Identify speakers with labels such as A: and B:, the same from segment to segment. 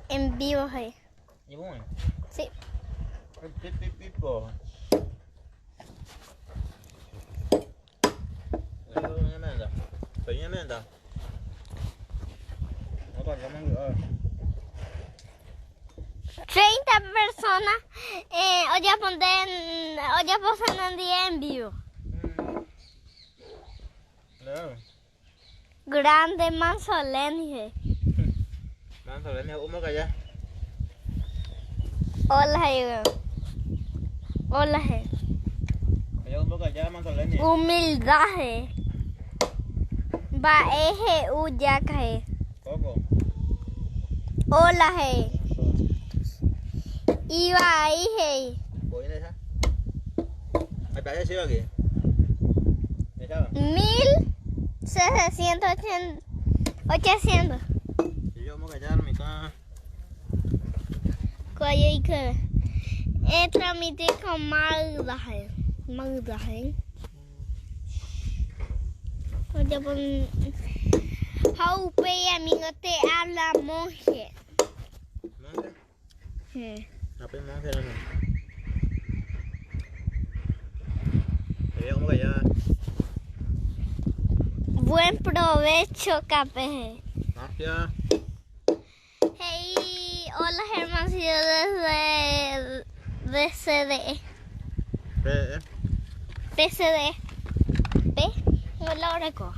A: En vivo he. Sí. 30 personas ojaposen día en vivo. Grande Mansoleni.
B: Mansoleni, ¿cómo que allá?
A: Hola, Hola, Humildad. Va eje u ya cae. Hola, hey. Iba ahí, hey. 1680. 800. Transmitir con Magda. Magda. Jaupe, amigo, te habla monje.
B: ¿Monje?
A: Sí.
B: No, pues monje no. ¿Cómo que ya?
A: Buen provecho, KPG.
B: Gracias.
A: Hey, hola Germán, desde DCD.
B: P.
A: PCD. P. Hola, Oreco.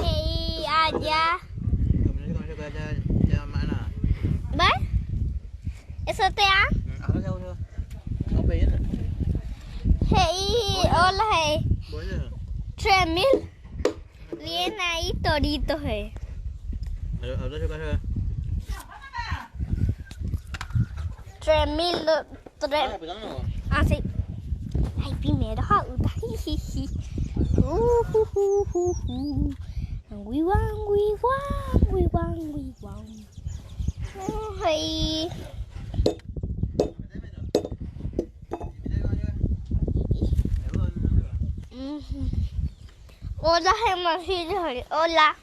A: Hey, allá. ¿Va? ¿Eso te da? Hey, hola, hey. 3000. Bien ahí, torito, hey. 3000. Ah, sí. Ay, primero, Hey. Hola, Germancito. Hola.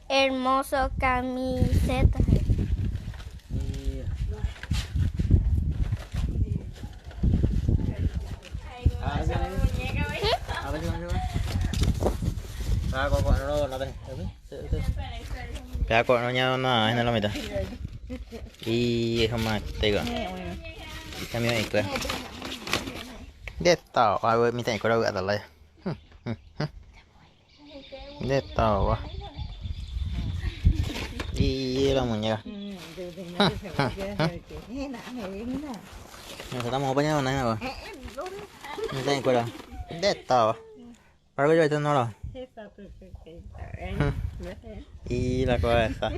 A: Hermoso camiseta.
B: Y la muñeca. Estamos poniendo una Y la cabeza.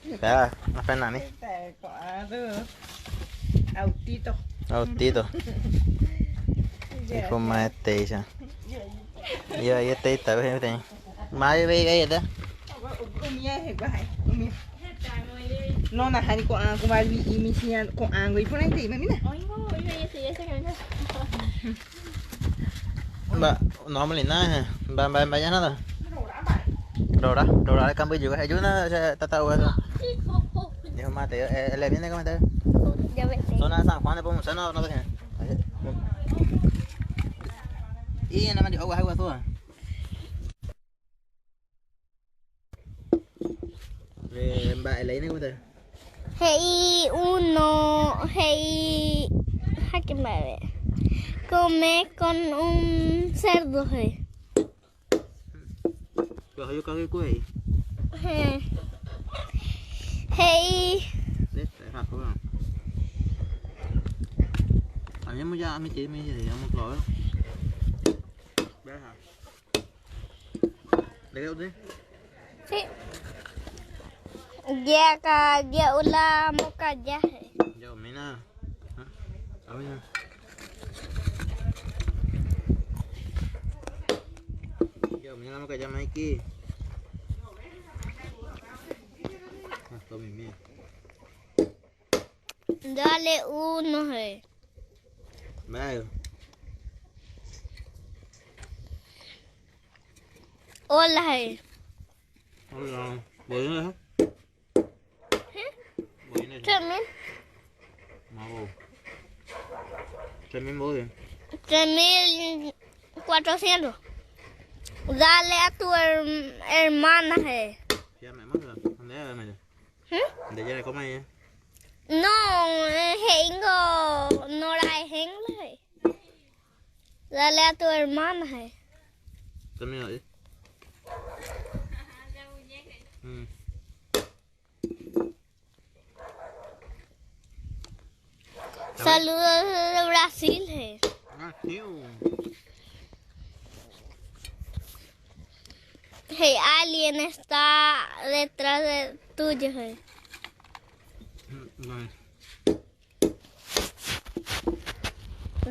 B: Espera, no pena a mí.
C: Autito.
B: Autito. Y más este Y ahí está, está, ve, Más ve ahí está.
C: No, na hani ko ango mal vi y mi sian ko ango y por ahí te mira.
B: Va, no vamos a nada, va, va, vaya nada. Rora, rora el cambio yo, ayuna, tata bueno. Dijo mate, le viene a comentar. Zona de San Juan de Pomuceno, no sé. Y en la mano, agua, agua, toda.
A: Hey, uno, hey, jaque Come con un cerdo, hey. Hey. Sí. Ya ya hola moca ya.
B: Yo mina. Yo mina.
A: Dale uno, eh. Hola, eh.
B: Hola. Voy
A: 3000.
B: 3000 voy.
A: 3400. Dale a tu hermana, eh.
B: Ya me manda. ¿Dónde ella? ¿De ella le come ella?
A: No, tengo no la ejemplo. Dale a tu hermana, eh.
B: También ahí.
A: Saludos desde Brasil, eh. Hey, alguien está detrás de tuyo, eh.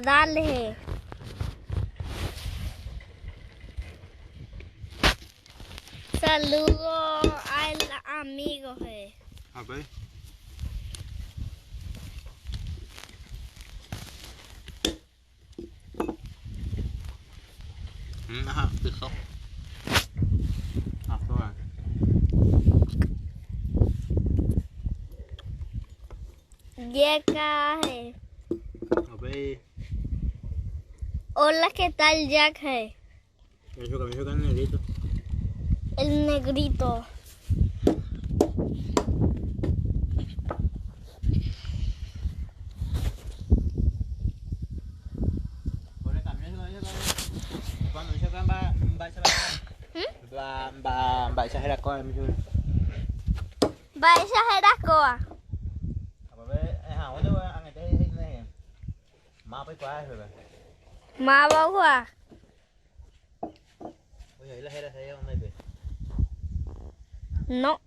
A: Dale. Saludo al amigo, eh.
B: A ver. Ajá, fijo.
A: Llega. Hola, ¿qué tal, Jack?
B: El negrito.
A: El negrito. Va a exagerar. Ma No.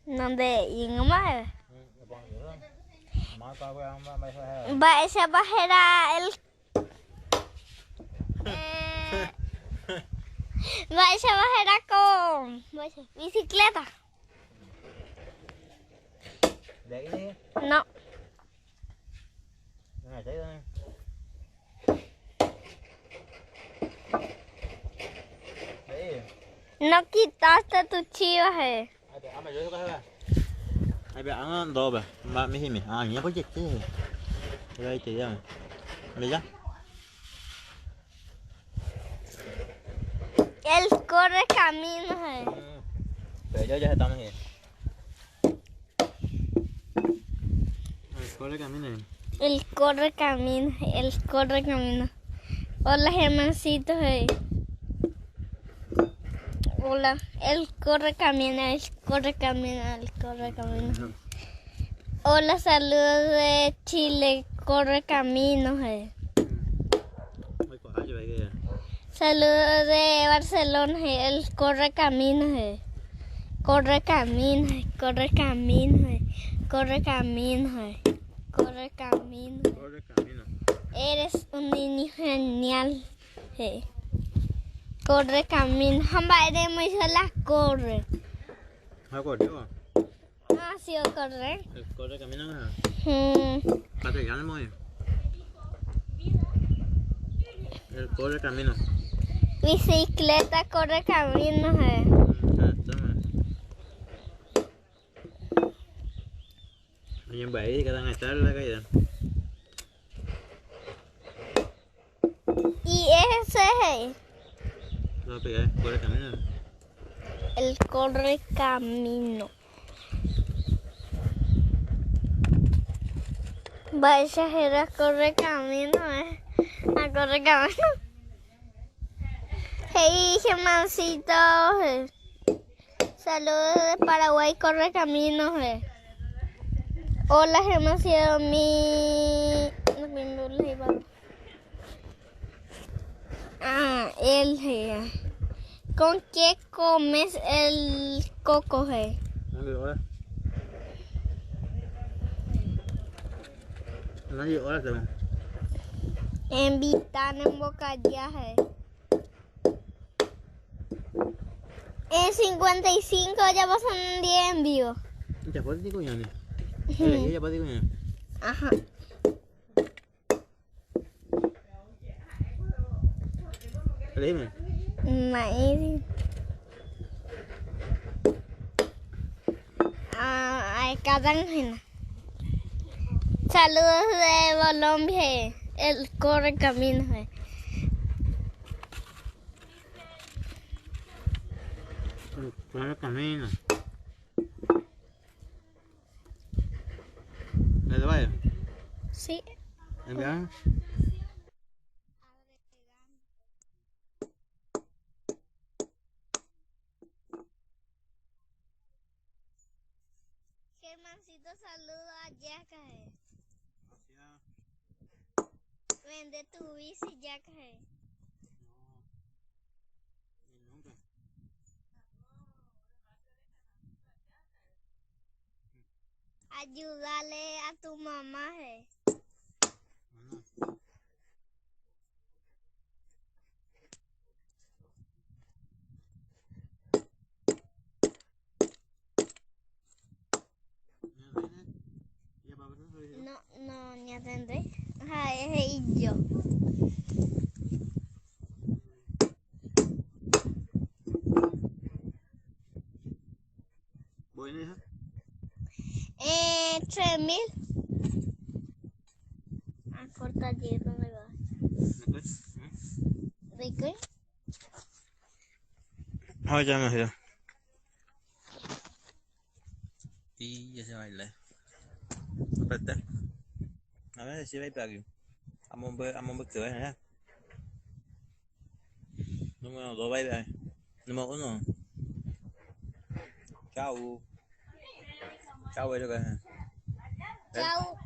A: ¿Dónde? Va esa bajera el va esa bajera con bicicleta. No. No quitaste tu chiva, eh. Él corre camino, eh.
B: Pero yo ya estamos aquí. El corre camino.
A: El corre camino, el corre camino. Hola, Germancito, eh. Hola, el corre camino, el corre camino, el corre camino. Hola, saludos de Chile, corre camino, eh. Saludos de Barcelona, eh. El corre camino, eh. Corre camino, corre camino, eh. Corre camino, eh. Corre camino.
B: Corre camino.
A: Eres un niño genial. Eh. Corre camino. Jamás corre.
B: ¿Ah, corrió?
A: Ah, sí, corre.
B: Corre camino. El corre camino.
A: Bicicleta corre camino. Y ese es
B: No, el corre camino.
A: El corre camino. Va a exagerar, corre camino, eh. A corre camino. Hey, Germancito. Saludos de Paraguay, corre camino, eh. Hola, Germancito, mi. Ah, el. ¿Con qué comes el coco, eh? Invita nembokaja. En 55 ya pasan un día en vivo.
B: Ya puedo digo yo, Ya puedo digo yo.
A: Ajá.
B: Dime.
A: Maíz. Ah, cada Saludos de Colombia. El corre camino.
B: El corre camino. ¿Le doy?
A: Sí.
B: ¿Enviar?
A: Germancito saluda a Yaka. Vende tu bici, Yaka.
B: No, nunca.
A: Ayúdale a tu mamá.
B: No.
A: No, no, ni atendé. Ajá, ese y yo.
B: ¿Voy hija?
A: 3000. Ah, corta allí donde va. ¿De qué?
B: Ah, ya me he Y ya se baila. Espérate. A ver si va para aquí. Vamos a ver qué va, Número 2 baila. Número 1. Chao. Chao, eso que.
A: Chao.